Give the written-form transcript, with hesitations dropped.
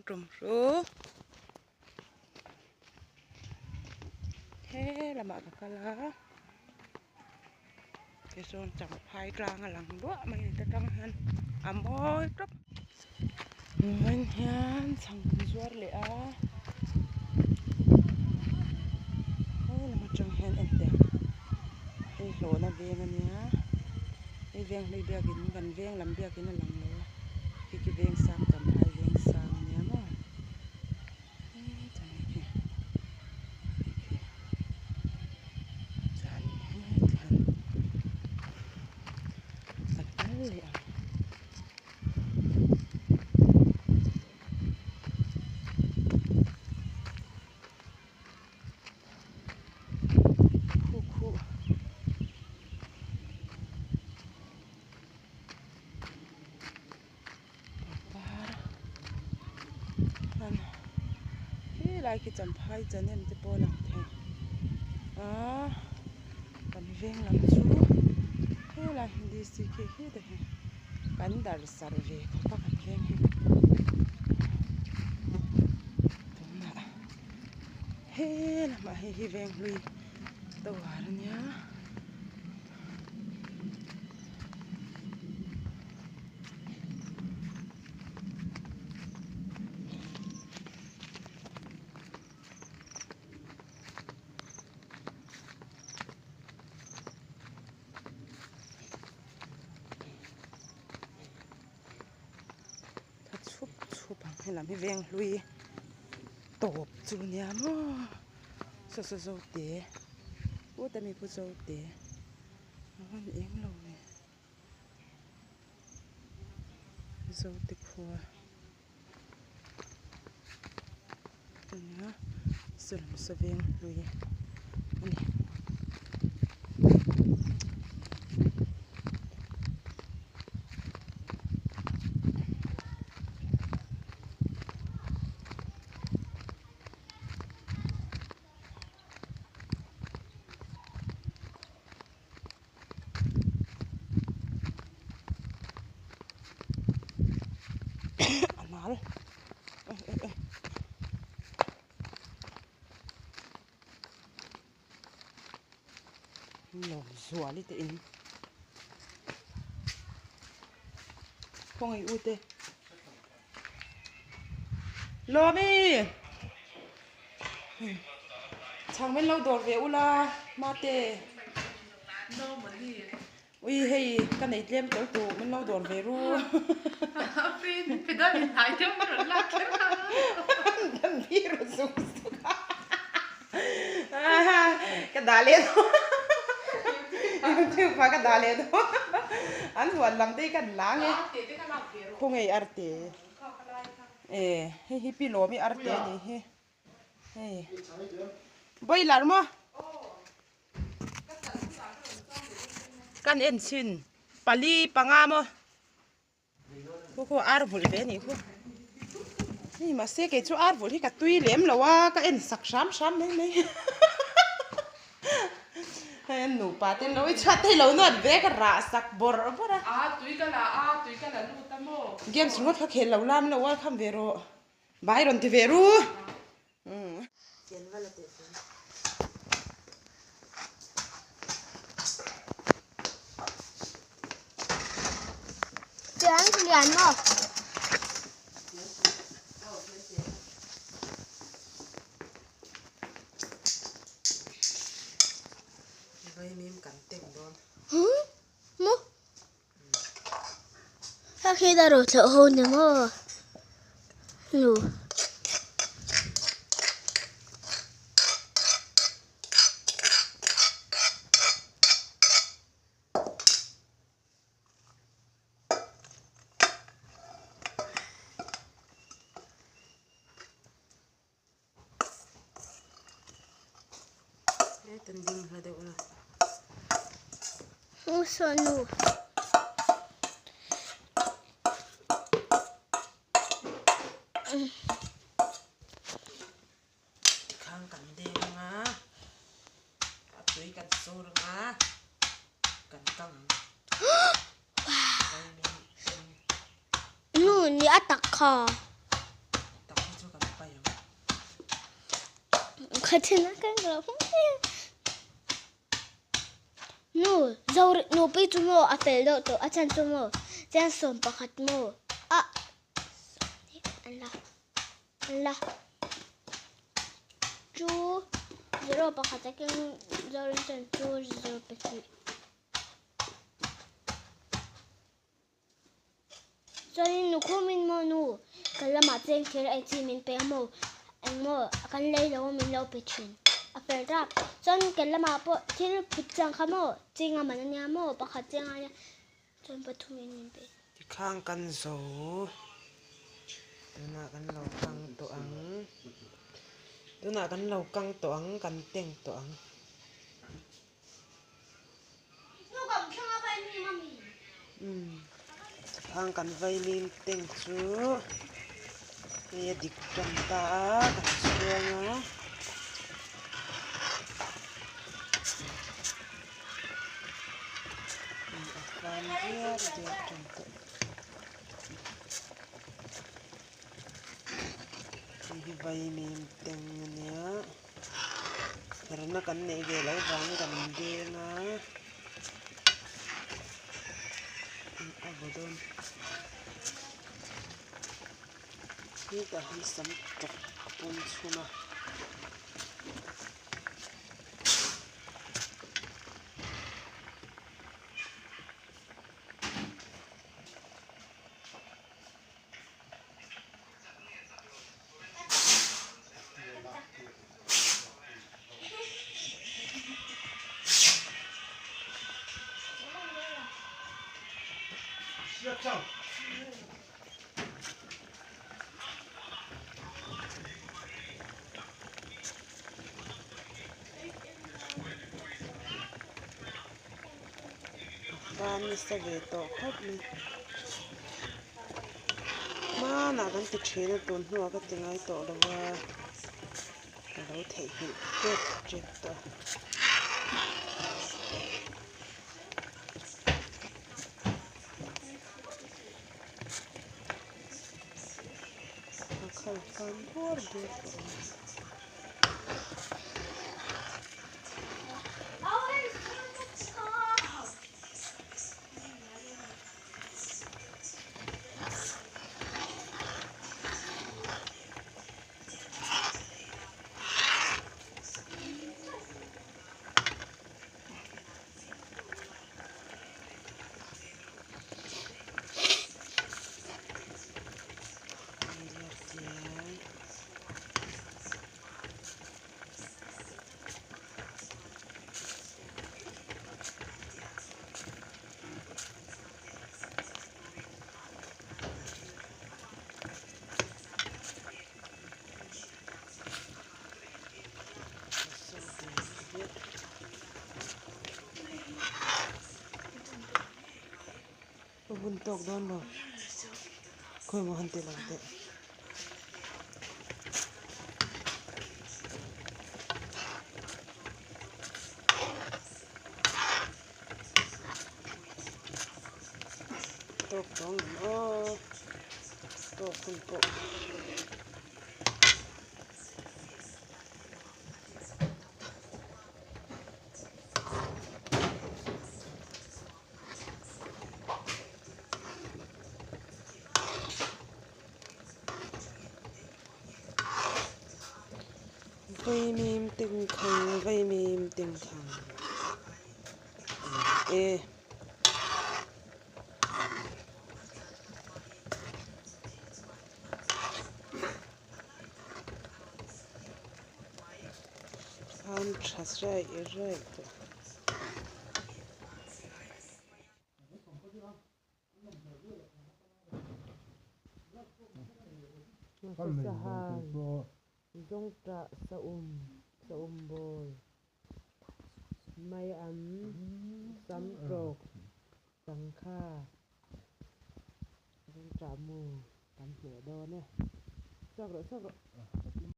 tum chu he lamah ka kal a tichuan champhai tlang a lang duah mai a ni ta tang hian a mawi tawp. Vawiin hian chhang kan zuar leh a he lam atang hian en teh ang hei hlawhna veng a nia hei veng hlui biakin kan veng lam biakin a lang lo a khi khi veng sang champhai veng sang a nia maw hetah hi khi khi khi chuan hetah hian kan kal leh ang. Khu khu pangpar hman helai khi champhai channel te pawh a lang thei a kan veng lam chu helai hi D C khi khi te hi kan dar sarh ve khawp a kan veng hi tunah he lamah hei hi veng hlui tower a nia. Tha chhup chhup ang helam hi veng hlui tawp chu nia maw saw saw zo te put a mi pu zo te a van eng lo ve zo te khua ania saw lam saw veng hlui a ni. A nal Lawm zuali te in khawngaih u te Lawmi chhang min lo dawr ve ula mate ui hei ka nei tlem tel tur min lo dawr ve ru ka dah leh dawn youtube ah ka dah leh dawn an huan lam te hi ka la ang e khawngaih arte e hei hi pi lawm i arte a nih hi hei boiler maw kan en chhin pali panga maw. Khu khu ar vulh ve anih khu. Hei mahse kei chu ar vulh hi ka tui lem lo a, ka en sak hram hram mai mai. Hei an nupa te an lo i chhuat thei lo nuat ve ka rah sak bawrh bawrh a. A tui ka la a, tui ka la lut a maw? Games ringawt kha khel lo la, min lo welcome ve rawh. Bye rawn ti ve ru. Chiang lian maw? Maw? Ka khi da ro thloh ho ni maw? Nu. Nu. Tikhang kan deng anga a tui kan sur anga kan kang ang. Nu ni a tak kha. Tak. Pakhatin a keng lo Nu zo nupi chu maw a fel deuh tawh a chhan chu maw cheng 11 maw a an la an la two zero pakhat a keng zorin chuan two zero pahnih. Chuanin nu khumin maw nu kan lamah cheng thir ei chi min pe a maw engmaw kan lei lo a min lo pe thin a fel tak chuan kan lamah pawh thil phut chiang kha maw ching a man ania maw pakhat chiang ania chuan pathumin min pe. Tikhang kan zo tunah kan lo kang tawh ang tunah kan lo kang tawh ang kan teng tawh ang. Khang kan vaimim tank chu hei a dik tan ta a kan chhuang a. A fan diar diar tan tawh. Hei hi vaimim tank a nia. Herna kan neih ve loh vangin kan deng a a vaw dawn hetah hian sam tawk a pawm chhun a. A nasa ve tawh khawp mai. Hmanah kan ti thin a tun hnuah ka ti ngai tawh lo a ka lo theihnghilh tep tep tawh a. A khal fan buar buar tawh a. Ka hun tawk dawn lo khawi maw han ti lang teh. Tawk tawng ang aw tawk hun pawh. Vaimim tengkhang vaimim tengkhang e. Khan tha raih raih tawh. Sahal zawngṭah saum saum bawl mai an sam ṭawk changkha zawngṭah mu kan hmeh dawn e chhuak rawh chhuak rawh.